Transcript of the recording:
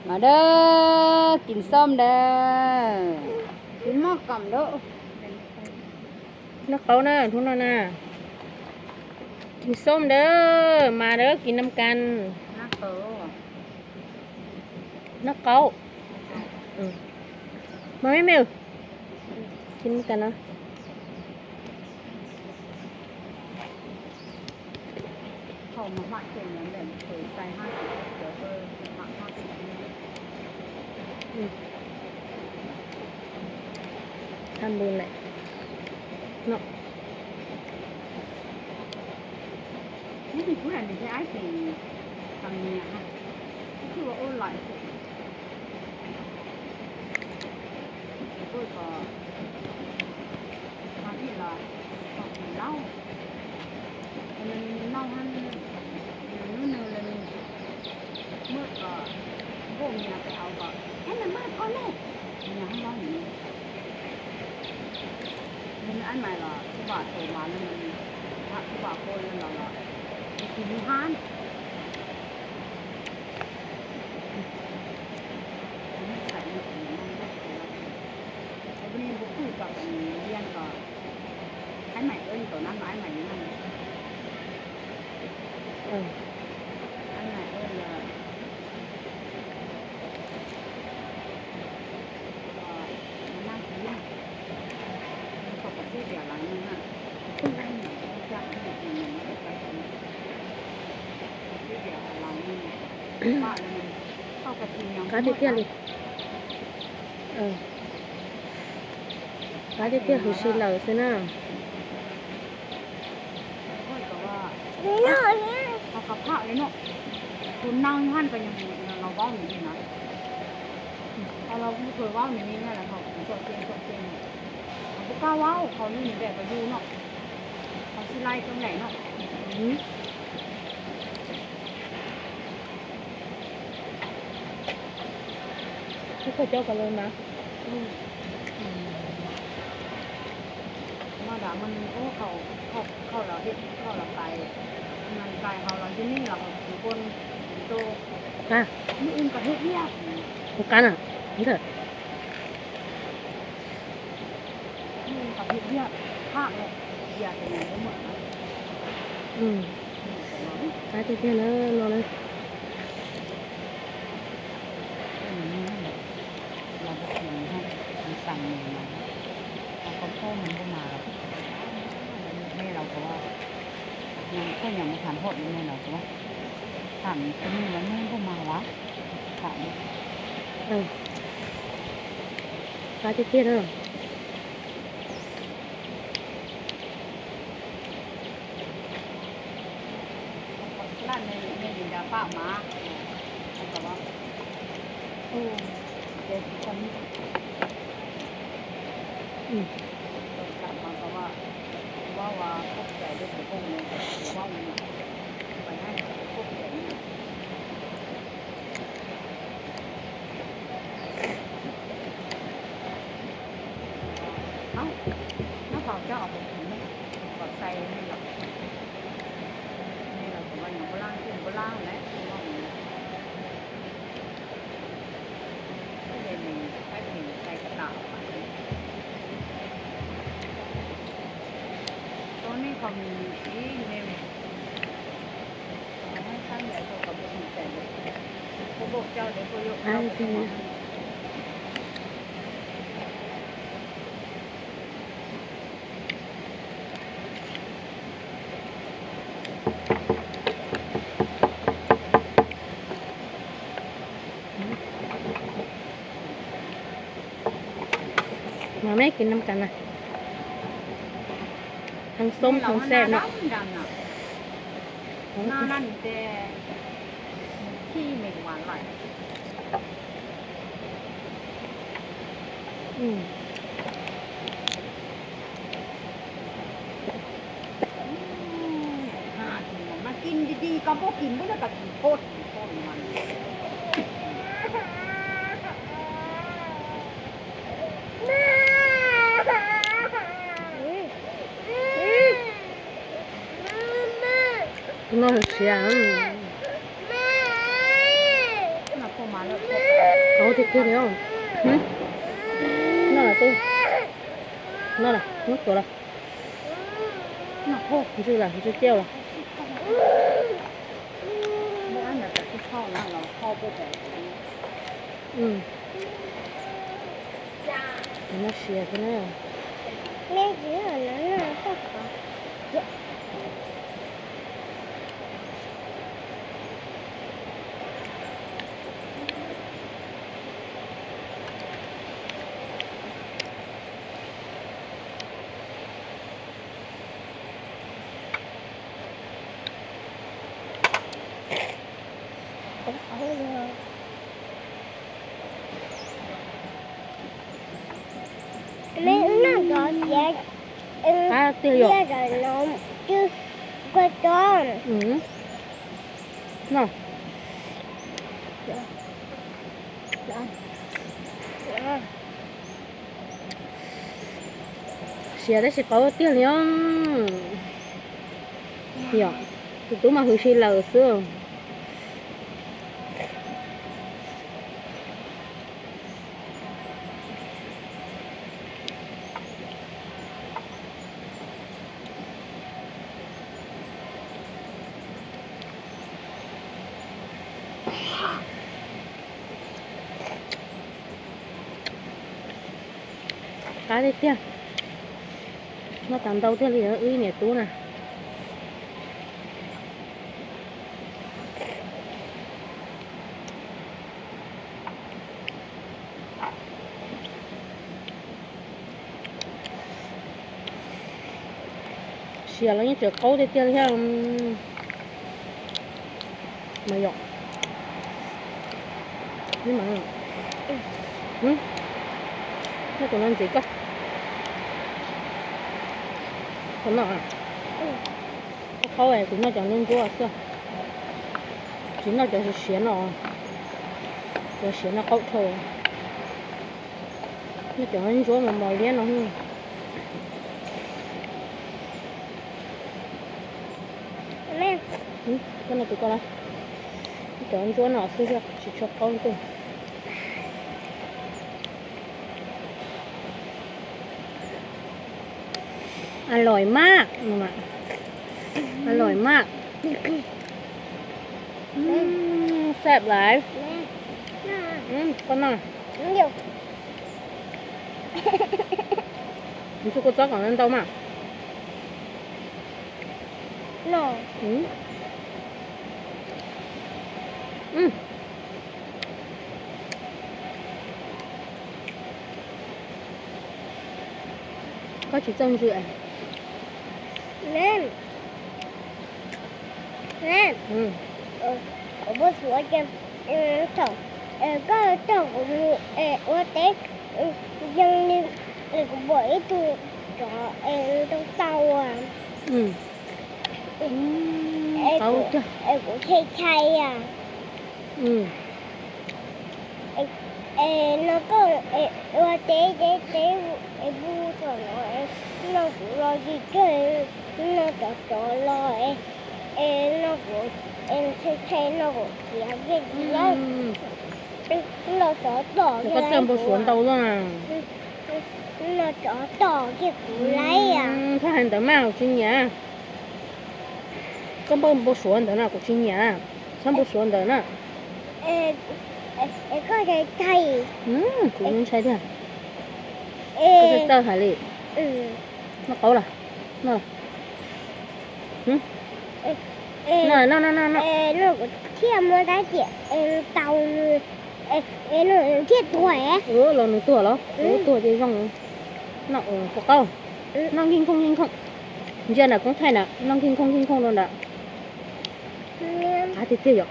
Mas dawb, kis xom dawb. Noj qaub na, hnub no na. Kis xom dawb, mas dawb, kis nam kas. Noj qaub. Mas me me, kis nam kas no. Tha npus lawm no. Nws noj, nws noj, nws muab npua nyias pem hauv kom, es nws muab koj ne, nyias hab mob nws. Nws ab mais los kuj vam tus mas, kuj vam kuj los los, tus nws hab. Qab tiag tiag li. Qab tiag tiag, huv si lawm xwb na. Tus neeg hab ko los vaub nws li na. Ho los kuj tsuas vaub nws li na, los thaum kuv txom cev txom cev, kuv koj vaub qhov yug nws daim ko yug no, qhov tsis laij coob leej no. Koj coj ko los mas. Mas dam mas nws ua khau, khau los hib, khau los kais, kais hauv los yug neeg los hauv kuv kua, kuv tus, nws ua kom hib diaj. Kuv qab na, nws ua kom hib diaj, phaj lawm, diaj tes nws ua muam na. Qab tiag tiag na no na. Los xav, los koj phauj nws npauj mas los, nej los kuv, nws koj nyam mus tham hom li nej los kuv, tham tus neeg los nej npauj mas los, tham. Qab tiag tiag na. Nab pau coj mus kuv ne, kom xais nej los, nej los kuv nyob npua laj, npua laj lawm. Tau nej qhov mis mis siv me me. Mas mej kis nam kas na, thaj xoob thaj xej no. Tus no siav. Tiag tiag li. Noj los tub. Noj los, muab tuav los. Ntswj los, ntswj ciaj los. Noj siav thiab na. Noj cov siav, qab tiag yom. Twb kua txob. Noj. Siav tab sis qauv tiag li os. Yom, tus tub mas hwv si lawm xwb. Qab tiag tiag. Noj tas ntau tiag li wb niam tub na. Siav los yeej tseem qaub tiag tiag li thiab. Mas yom, noj tus no ntxiv koj. Koj noj, koj qaub es kuv noj cov ntsuab ntsuab xwb. Tsis noj cov siav siav no, cov siav no qaub dhau. Noj cov ntsuab mos mos liab no. Koj noj tus ko los, cov ntsuab no xwb tsis tshua qaub ntuj. Aloim maj, aloim maj. Xab laiv. Koj noj. Ntswj kua txob kom ntau mas. Koj tsis txawj ntswj. Kuv pub xuav ces thaum koj coj kuv mus ua teb, zoo li kuv pom ib tug tsov ntoo tau, es kuv chai chai. Es no koj ua teb teb teb es pub tom no, no kuv los tsis kawg, no cov tsov los es no kuv chai chai no kuv khiav kiag tsis laib, no tsov tom kiag kuv, no tsov tom kiag kuv laib. Txhob hais ntawd mas kuv tsis nyiam. Koj npau npau suav ntawd no kuv tsis nyiam, txhob npau suav ntawd na. Koj ntshai, kuv ntshai tiag. Koj txawj txawj hais li. Noj qaub los. No no no no no. Kuv thiaj muab tab tiam tau nws, nws thiaj tuag. Los nws tuag los? Tuag ces zoo. Noj qaub. Noj nkig nkhooj nkig nkhooj. Ntsia ntawm koob thaij na, noj nkig nkhooj nkig nkhooj rau ntawd. Qab tiag tiag yom.